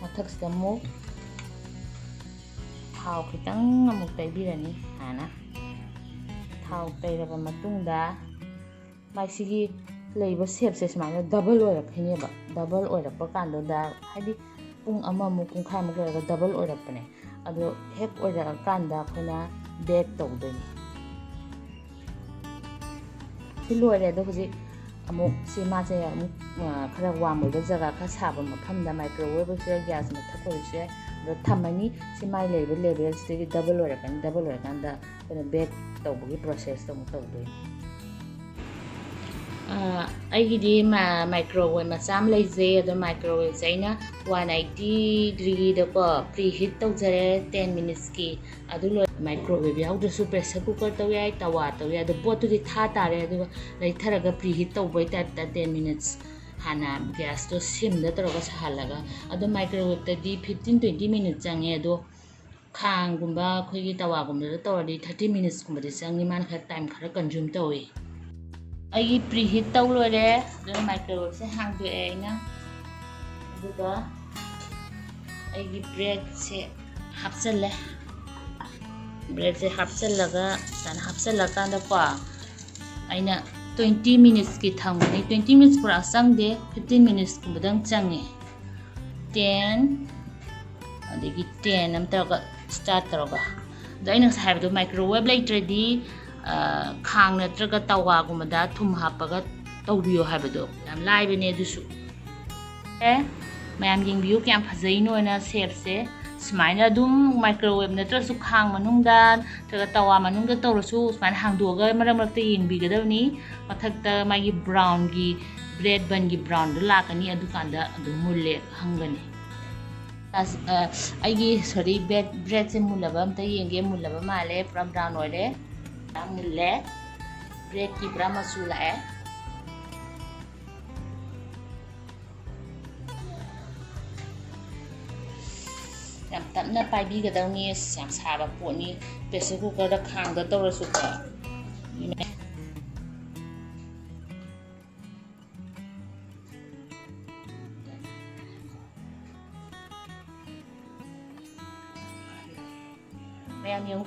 ꯃꯥ ꯃꯊꯛꯁꯤꯗ ꯑꯃꯨꯛ ꯊꯥꯎ ꯈꯤꯇꯪ ꯑꯃꯨꯛ ꯇꯩꯕꯤꯔꯅꯤ꯫ ꯍꯥꯟꯅ ꯊꯥꯎ ꯇꯩꯔꯕ ꯃꯇꯨꯡꯗ, ꯃꯥꯏ ꯁꯤꯒꯤ ꯂꯩꯕ ꯁꯦꯞꯁꯦ ꯁꯨꯃꯥꯏꯅ ꯗꯕꯜ ꯑꯣꯏꯔꯛꯈꯤꯅꯦꯕ꯫ ꯗꯕꯜ ꯑꯣꯏꯔꯛꯄ ꯀꯥꯟꯗꯨꯗ, ꯍꯥꯏꯗꯤ ꯄꯨꯡ ꯑꯃꯃꯨꯛ, ꯄꯨꯡꯈꯥꯏꯃꯨꯛ ꯂꯩꯔꯒ ꯗꯕꯜ ꯑꯣꯏꯔꯛꯄꯅꯦ꯫ ꯑꯗꯣ ꯍꯦꯛ ꯑꯣꯏꯔꯛꯑꯀꯥꯟꯗ ꯑꯩꯈꯣꯏꯅ ꯕꯦꯛ ꯇꯧꯗꯣꯏꯅꯤ꯫ ꯁꯤ ꯂꯣꯏꯔꯦ꯫ ꯑꯗꯣ ꯍꯧꯖꯤꯛ ꯑꯃꯨꯛ ꯁꯤ ꯃꯥꯁꯦ ꯑꯃꯨꯛ, ꯑ, ꯈꯔ ꯋꯥꯝ ꯑꯣꯏꯕ ꯖꯒꯥ, ꯈꯔ ꯁꯥꯕ ꯃꯐꯝꯗ, ꯃꯥꯏꯀ꯭ꯔꯣꯋꯦꯕꯁꯤꯗ, ꯒ꯭ꯌꯥꯁ ꯃꯊꯛ ꯑꯣꯏꯕꯁꯦ, ꯑꯗꯣ ꯊꯝꯃꯅꯤ꯫ ꯁꯤ ꯃꯥꯏ ꯂꯩꯕ ꯂꯦꯚꯦꯜꯁꯤꯗꯒꯤ ꯗꯕꯜ ꯑꯣꯏꯔꯛꯀꯅꯤ꯫ ꯗꯕꯜ ꯑꯣꯏꯔꯀꯥꯟꯗ ꯑꯩꯈꯣꯏꯅ ꯕꯦꯛ ꯇꯧꯕꯒꯤ ꯄ꯭ꯔꯣꯁꯦꯁꯇꯣ ꯑꯃꯨꯛ ꯇꯧꯗꯣꯏꯅꯤ꯫ ꯑ, ꯑꯩꯒꯤꯗꯤ ꯃꯥ-, ꯃꯥꯏꯀ꯭ꯔꯣꯋꯦꯕ ꯃꯆꯥ ꯑꯃ ꯂꯩꯖꯩ꯫ ꯑꯗꯣ ꯃꯥꯏꯀ꯭ꯔꯣꯋꯦꯕꯁꯦ ꯑꯩꯅ ꯋꯥꯟ ꯑꯩꯠꯇꯤ ꯗꯤꯒ꯭ꯔꯤꯗꯀꯣ ꯄ꯭ꯔꯤ ꯍꯤꯠ ꯇꯧꯖꯔꯦ, ꯇꯦꯟ ꯃꯤꯅꯤꯠꯁꯀꯤ꯫ ꯑꯗꯨ ꯂꯣꯏ-, ꯃꯥꯏꯀ꯭ꯔꯣꯋꯦꯕ ꯌꯥꯎꯗ꯭ꯔꯁꯨ ꯄ꯭ꯔꯦꯁꯔ ꯀꯨꯀꯔ ꯇꯧ ꯌꯥꯏ, ꯇꯋꯥ ꯇꯧ ꯌꯥꯏ꯫ ꯑꯗꯣ ꯄꯣꯠꯇꯨꯗꯤ ꯊꯥ ꯇꯥꯔꯦ, ꯑꯗꯨꯒ ꯂꯩꯊꯔꯒ ꯄ꯭ꯔꯤ ꯍꯤꯠ ꯇꯧꯕꯩ ꯇꯥꯏꯞꯇ ꯇꯦꯟ ꯃꯤꯅꯤꯠꯁ ꯍꯥꯟꯅ ꯒ꯭ꯌꯥꯁꯇꯣ ꯁꯤꯝꯗ ꯇꯧꯔꯒ ꯁꯥꯍꯜꯂꯒ꯫ ꯑꯗꯣ ꯃꯥꯏꯀ꯭ꯔꯣꯋꯦꯕꯇꯗꯤ ꯐꯤꯐꯇꯤꯟ ꯇ꯭ꯋꯦꯟꯇꯤ ꯃꯤꯅꯤꯠ ꯆꯪꯉꯦ꯫ ꯑꯗꯣ ꯈꯥꯡꯒꯨꯝꯕ, ꯑꯩꯈꯣꯏꯒꯤ ꯇꯋꯥꯒꯨꯝꯕꯗ ꯇꯧꯔꯗꯤ ꯊꯥꯔꯇꯤ ꯃꯤꯅꯤꯠꯁꯀꯨꯝꯕꯗꯤ ꯆꯪꯉꯤ꯫ ꯃꯥꯅ ꯈꯔ ꯇꯥꯏꯝ ꯈꯔ ꯀꯟꯖꯨꯝ ꯇꯧꯋꯤ꯫ ꯑꯩꯒꯤ ꯄ꯭ꯔꯤ ꯍꯤꯠ ꯇꯧ ꯂꯣꯏꯔꯦ꯫ ꯑꯗꯨꯅ ꯃꯥꯏꯀ꯭ꯔꯣꯋꯦꯕꯁꯦ ꯍꯥꯡꯗꯣꯛꯑꯦ ꯑꯩꯅ꯫ ꯑꯗꯨꯒ ꯑꯩꯒꯤ ꯕ꯭ꯔꯦꯗꯁꯦ ꯍꯥꯞꯆꯜꯂꯦ꯫ ꯕ꯭ꯔꯦꯗꯁꯦ ꯍꯥꯞꯆꯜꯂꯒ, ꯁꯨꯃꯥꯏꯅ ꯍꯥꯞꯆꯜꯂꯀꯥꯟꯗꯀꯣ, ꯑꯩꯅ ꯇ꯭ꯋꯦꯟꯇꯤ ꯃꯤꯅꯤꯠꯁꯀꯤ ꯊꯝꯒꯅꯤ꯫ ꯇ꯭ꯋꯦꯟꯇꯤ ꯃꯤꯅꯤꯠꯁ ꯄꯨꯔꯥ ꯆꯪꯗꯦ, ꯐꯤꯐꯇꯤꯟ ꯃꯤꯅꯤꯠꯁꯀꯨꯝꯕꯗꯪ ꯆꯪꯉꯦ꯫ ꯇꯦꯟ, ꯑꯗꯒꯤ ꯇꯦꯟ ꯑꯃ ꯇꯧꯔꯒ ꯁ꯭ꯇꯥꯔꯠ ꯇꯧꯔꯒ꯫ ꯑꯗꯣ ꯑꯩꯅ ꯉꯁꯥꯏ ꯍꯥꯏꯕꯗꯣ, ꯃꯥꯏꯀ꯭ꯔꯣꯋꯦꯕ ꯂꯩꯇ꯭ꯔꯗꯤ, ꯑ, ꯈꯥꯡ ꯅꯠꯇ꯭ꯔꯒ ꯇꯋꯥꯒꯨꯝꯕꯗ ꯊꯨꯝ ꯍꯥꯞꯄꯒ ꯇꯧꯕꯤꯌꯣ ꯍꯥꯏꯕꯗꯣ꯫ ꯌꯥꯝ ꯂꯥꯏꯕꯅꯦ ꯑꯗꯨꯁꯨ꯫ ꯑꯦ, ꯃꯌꯥꯝ ꯌꯦꯡꯕꯤꯌꯨ ꯀꯌꯥꯝ ꯐꯖꯩꯅꯣꯅ ꯁꯦꯞꯁꯦ꯫ ꯁꯨꯃꯥꯏꯅ ꯑꯗꯨꯝ ꯃꯥꯏꯀ꯭ꯔꯣꯋꯦꯕ ꯅꯠꯇ꯭ꯔꯁꯨ ꯈꯥꯡ ꯃꯅꯨꯡꯗ ꯅꯠꯇ꯭ꯔꯒ ꯇꯋꯥ ꯃꯅꯨꯡꯗ ꯇꯧꯔꯁꯨ ꯁꯨꯃꯥꯏꯅ ꯍꯥꯡꯗꯣꯛꯑꯒ ꯃꯔꯛ ꯃꯔꯛꯇ ꯌꯦꯡꯕꯤꯒꯗꯕꯅꯤ꯫ ꯃꯊꯛꯇ ꯃꯥꯒꯤ ꯕ꯭ꯔꯥꯎꯟꯒꯤ ꯕ꯭ꯔꯦꯗ ꯕꯟꯒꯤ ꯕ꯭ꯔꯥꯎꯟꯗꯣ ꯂꯥꯛꯀꯅꯤ, ꯑꯗꯨꯀꯥꯟꯗ ꯑꯗꯨꯝ ꯃꯨꯜꯂꯦ ꯈꯪꯒꯅꯤ꯫ ꯑꯁ, ꯑ, ꯑꯩꯒꯤ, ꯁꯣꯔꯤ, ꯕ꯭ꯔꯦꯗ, ꯕ꯭ꯔꯦꯗꯁꯦ ꯃꯨꯜꯂꯕ ꯑꯝꯇ ꯌꯦꯡꯒꯦ꯫ ꯃꯨꯜꯂꯕ ꯃꯥꯜꯂꯦ, ꯄꯨꯔꯥ ꯕ꯭ꯔꯥꯎꯟ ꯑꯣꯏꯔꯦ, ꯄꯨꯔꯥ ꯃꯨꯜꯂꯦ꯫ ꯕ꯭ꯔꯦꯗꯀꯤ ꯄꯨꯔꯥ ꯃꯆꯨ ꯂꯥꯛꯑꯦ꯫ ꯌꯥꯝ ꯇꯞꯅ ꯄꯥꯏꯕꯤꯒꯗꯧꯅꯤ꯫ ꯑꯁ, ꯌꯥꯝ ꯁꯥꯕ ꯄꯣꯠꯅꯤ꯫ ꯄ꯭ꯔꯦꯁꯔ ꯀꯨꯀꯔꯗ, ꯈꯥꯡꯗ ꯇꯧꯔꯁꯨꯀꯣ꯫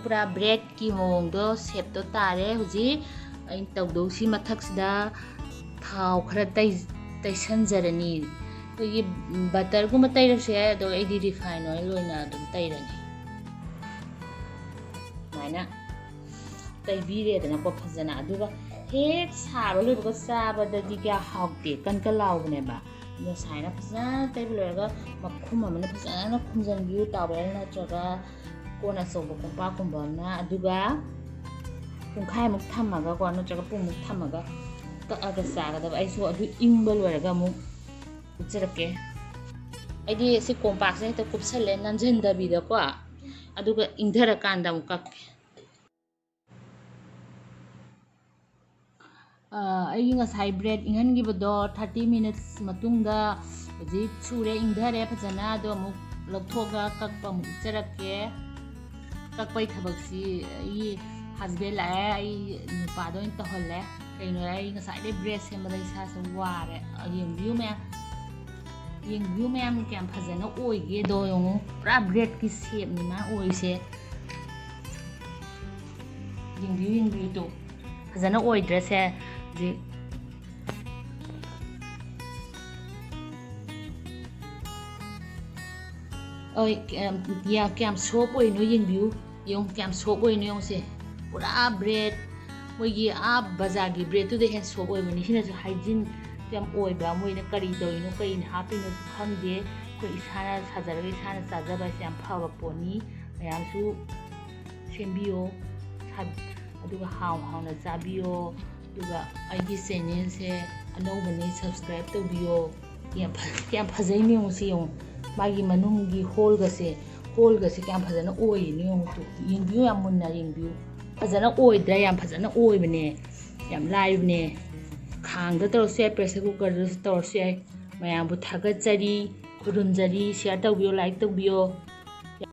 ꯄꯨꯔꯥ ꯕ꯭ꯔꯦꯗꯀꯤ ꯃꯑꯣꯡꯗꯣ, ꯁꯦꯞꯇꯣ ꯇꯥꯔꯦ꯫ ꯍꯧꯖꯤꯛ ꯑꯩꯅ ꯇꯧꯗꯧꯁꯤ, ꯃꯊꯛꯁꯤꯗ ꯊꯥꯎ ꯈꯔ ꯇꯩ-, ꯇꯩꯁꯟꯖꯔꯅꯤ꯫ ꯑꯩꯈꯣꯏꯒꯤ ꯕꯇꯔꯒꯨꯝꯕ ꯇꯩꯔꯁꯨ ꯌꯥꯏ, ꯑꯗꯣ ꯑꯩꯗꯤ ꯔꯤꯐꯥꯏꯟ ꯑꯣꯏꯜ ꯑꯣꯏꯅ ꯑꯗꯨꯝ ꯇꯩꯔꯅꯤ꯫ ꯁꯨꯃꯥꯏꯅ ꯇꯩꯕꯤꯔꯦꯗꯅꯀꯣ ꯐꯖꯅ꯫ ꯑꯗꯨꯒ ꯍꯦꯛ ꯁꯥꯕ ꯂꯣꯏꯕꯒ ꯆꯥꯕꯗꯗꯤ ꯀꯌꯥ ꯍꯥꯎꯇꯦ, ꯀꯟ ꯀꯟ ꯂꯥꯎꯕꯅꯦꯕ꯫ ꯑꯗꯣ ꯁꯨꯃꯥꯏꯅ ꯐꯖꯅ ꯇꯩꯕ ꯂꯣꯏꯔꯒ ꯃꯈꯨꯝ ꯑꯃꯅ ꯐꯖꯅ ꯈꯨꯝꯖꯤꯟꯕꯤꯌꯨ, ꯇꯥꯋꯦꯜ ꯅꯠꯇ꯭ꯔꯒ ꯀꯣꯟ ꯑꯆꯧꯕ ꯀꯣꯝꯄꯥꯛꯀꯨꯝꯕ ꯑꯃꯅ꯫ ꯑꯗꯨꯒ ꯄꯨꯡꯈꯥꯏꯃꯨꯛ ꯊꯝꯃꯒꯀꯣ, ꯅꯠꯇ꯭ꯔꯒ ꯄꯨꯡꯃꯨꯛ ꯊꯝꯃꯒ ꯀꯛꯑꯒ ꯆꯥꯒꯗꯕ꯫ ꯑꯩꯁꯨ ꯑꯗꯨ ꯏꯪꯕ ꯂꯣꯏꯔꯒ ꯑꯃꯨꯛ ꯎꯠꯆꯔꯛꯀꯦ꯫ ꯑꯩꯗꯤ ꯁꯤ ꯀꯣꯝꯄꯥꯛꯁꯦ ꯍꯦꯛꯇ ꯀꯨꯞꯁꯜꯂꯦ, ꯅꯝꯁꯤꯟꯗꯕꯤꯗꯀꯣ, ꯑꯗꯨꯒ ꯏꯪꯊꯔꯀꯥꯟꯗ ꯑꯃꯨꯛ ꯀꯛꯀꯦ꯫ ꯑ, ꯑꯩꯒꯤ ꯉꯁꯥꯏ ꯕ꯭ꯔꯦꯗ ꯏꯪꯍꯟꯈꯤꯕꯗꯣ thirty minutes ꯃꯇꯨꯡꯗ ꯍꯧꯖꯤꯛ ꯁꯨꯔꯦ, ꯏꯪꯊꯔꯦ ꯐꯖꯅ꯫ ꯑꯗꯣ ꯑꯃꯨꯛ ꯂꯧꯊꯣꯛꯑꯒ ꯀꯛꯄ ꯑꯃꯨꯛ ꯎꯠꯆꯔꯛꯀꯦ꯫ ꯀꯛꯄꯩ ꯊꯕꯛꯁꯤ ꯑꯩꯒꯤ ꯍꯁꯕꯦꯟ ꯂꯥꯛꯑꯦ, ꯑꯩ ꯅꯨꯄꯥꯗ ꯑꯣꯏꯅ ꯇꯧꯍꯜꯂꯦ꯫ ꯀꯩꯅꯣ, ꯑꯩ ꯉꯁꯥꯏꯗꯩ ꯕ꯭ꯔꯦꯗ ꯁꯦꯝꯕꯗ ꯏꯁꯥꯁꯦ ꯋꯥꯔꯦ꯫ ꯑ, ꯌꯦꯡꯕꯤꯌꯨ ꯃꯌꯥꯝ, ꯌꯦꯡꯕꯤꯌꯨ ꯃꯌꯥꯝ, ꯀꯌꯥꯝ ꯐꯖꯅ ꯑꯣꯏꯒꯦꯗꯣ ꯌꯦꯡꯉꯨ꯫ ꯄꯨꯔꯥ ꯕ꯭ꯔꯦꯗꯀꯤ ꯁꯦꯞꯅꯤ ꯃꯥ ꯑꯣꯏꯔꯤꯁꯦ꯫ ꯌꯦꯡꯕꯤꯌꯨ, ꯌꯦꯡꯕꯤꯌꯨ ꯇꯨ꯫ ꯐꯖꯅ ꯑꯣꯏꯗ꯭ꯔꯁꯦ ꯍꯧꯖꯤꯛ꯫ ꯑꯣꯏ, ꯀꯌꯥꯝ, ꯀꯌꯥꯝ ꯁꯣꯐ ꯑꯣꯏꯅꯣ ꯌꯦꯡꯕꯤꯌꯨ꯫ ꯌꯦꯡꯉꯨ, ꯀꯌꯥꯝ ꯁꯣꯐ ꯑꯣꯏꯅꯣ ꯌꯦꯡꯉꯨꯁꯦ꯫ ꯄꯨꯔꯥ ꯕ꯭ꯔꯦꯗ, ꯃꯣꯏꯒꯤ ꯑꯥ ꯕꯖꯥꯔꯒꯤ ꯕ꯭ꯔꯦꯗꯇꯨꯗ ꯍꯦꯟꯅ ꯁꯣꯐ ꯑꯣꯏꯕꯅꯤ꯫ ꯁꯤꯅꯁꯨ ꯍꯥꯏꯖꯤꯟ ꯌꯥꯝ ꯑꯣꯏꯕ, ꯃꯣꯏꯅ ꯀꯔꯤ ꯇꯧꯔꯤꯅꯣ, ꯀꯔꯤꯅ ꯍꯥꯞꯄꯤꯅꯣꯁꯨ ꯈꯪꯗꯦ꯫ ꯑꯩꯈꯣꯏ ꯏꯁꯥꯅ ꯁꯥꯖꯔꯒ ꯏꯁꯥꯅ ꯆꯥꯖꯕ ꯍꯥꯏꯁꯦ ꯌꯥꯝ ꯐꯕ ꯄꯣꯠꯅꯤ꯫ ꯃꯌꯥꯝꯁꯨ ꯁꯦꯝꯕꯤꯌꯣ, ꯁꯥ-, ꯑꯗꯨꯒ ꯍꯥꯎ ꯍꯥꯎꯅ ꯆꯥꯕꯤꯌꯣ꯫ ꯑꯗꯨꯒ ꯑꯩꯒꯤ ꯆꯦꯅꯦꯜꯁꯦ ꯑꯅꯧꯕꯅꯤ, ꯁꯕꯁꯀ꯭ꯔꯥꯏꯕ ꯇꯧꯕꯤꯌꯣ꯫ ꯌꯥꯝ ꯐ-, ꯌꯥꯝ ꯐꯖꯩ, ꯌꯦꯡꯉꯨꯁꯤ, ꯌꯦꯡꯉꯨ꯫ ꯃꯥꯒꯤ ꯃꯅꯨꯡꯒꯤ ꯍꯣꯜꯒꯁꯦ, ꯍꯣꯜꯒꯁꯦ ꯀꯌꯥꯝ ꯐꯖꯅ ꯑꯣꯏꯔꯤꯅꯣ ꯌꯦꯡꯉꯨ ꯇꯨ꯫ ꯌꯦꯡꯕꯤꯌꯨ, ꯌꯥꯝ ꯃꯨꯟꯅ ꯌꯦꯡꯕꯤꯌꯨ꯫ ꯐꯖꯅ ꯑꯣꯏꯗ꯭ꯔꯥ? ꯌꯥꯝ ꯐꯖꯅ ꯑꯣꯏꯕꯅꯦ, ꯌꯥꯝ ꯂꯥꯏꯕꯅꯦ꯫ ꯈꯥꯡꯗ ꯇꯧꯔꯁꯨ ꯌꯥꯏ, ꯄ꯭ꯔꯦꯁꯔ ꯀꯨꯀꯔꯗꯁꯨ ꯇꯧꯔꯁꯨ ꯌꯥꯏ꯫ ꯃꯌꯥꯝꯕꯨ ꯊꯥꯒꯠꯆꯔꯤ, ꯈꯨꯔꯨꯝꯖꯔꯤ꯫ ꯁꯤꯌꯥꯔ ꯇꯧꯕꯤꯌꯣ, ꯂꯥꯏꯛ ꯇꯧꯕꯤꯌꯣ꯫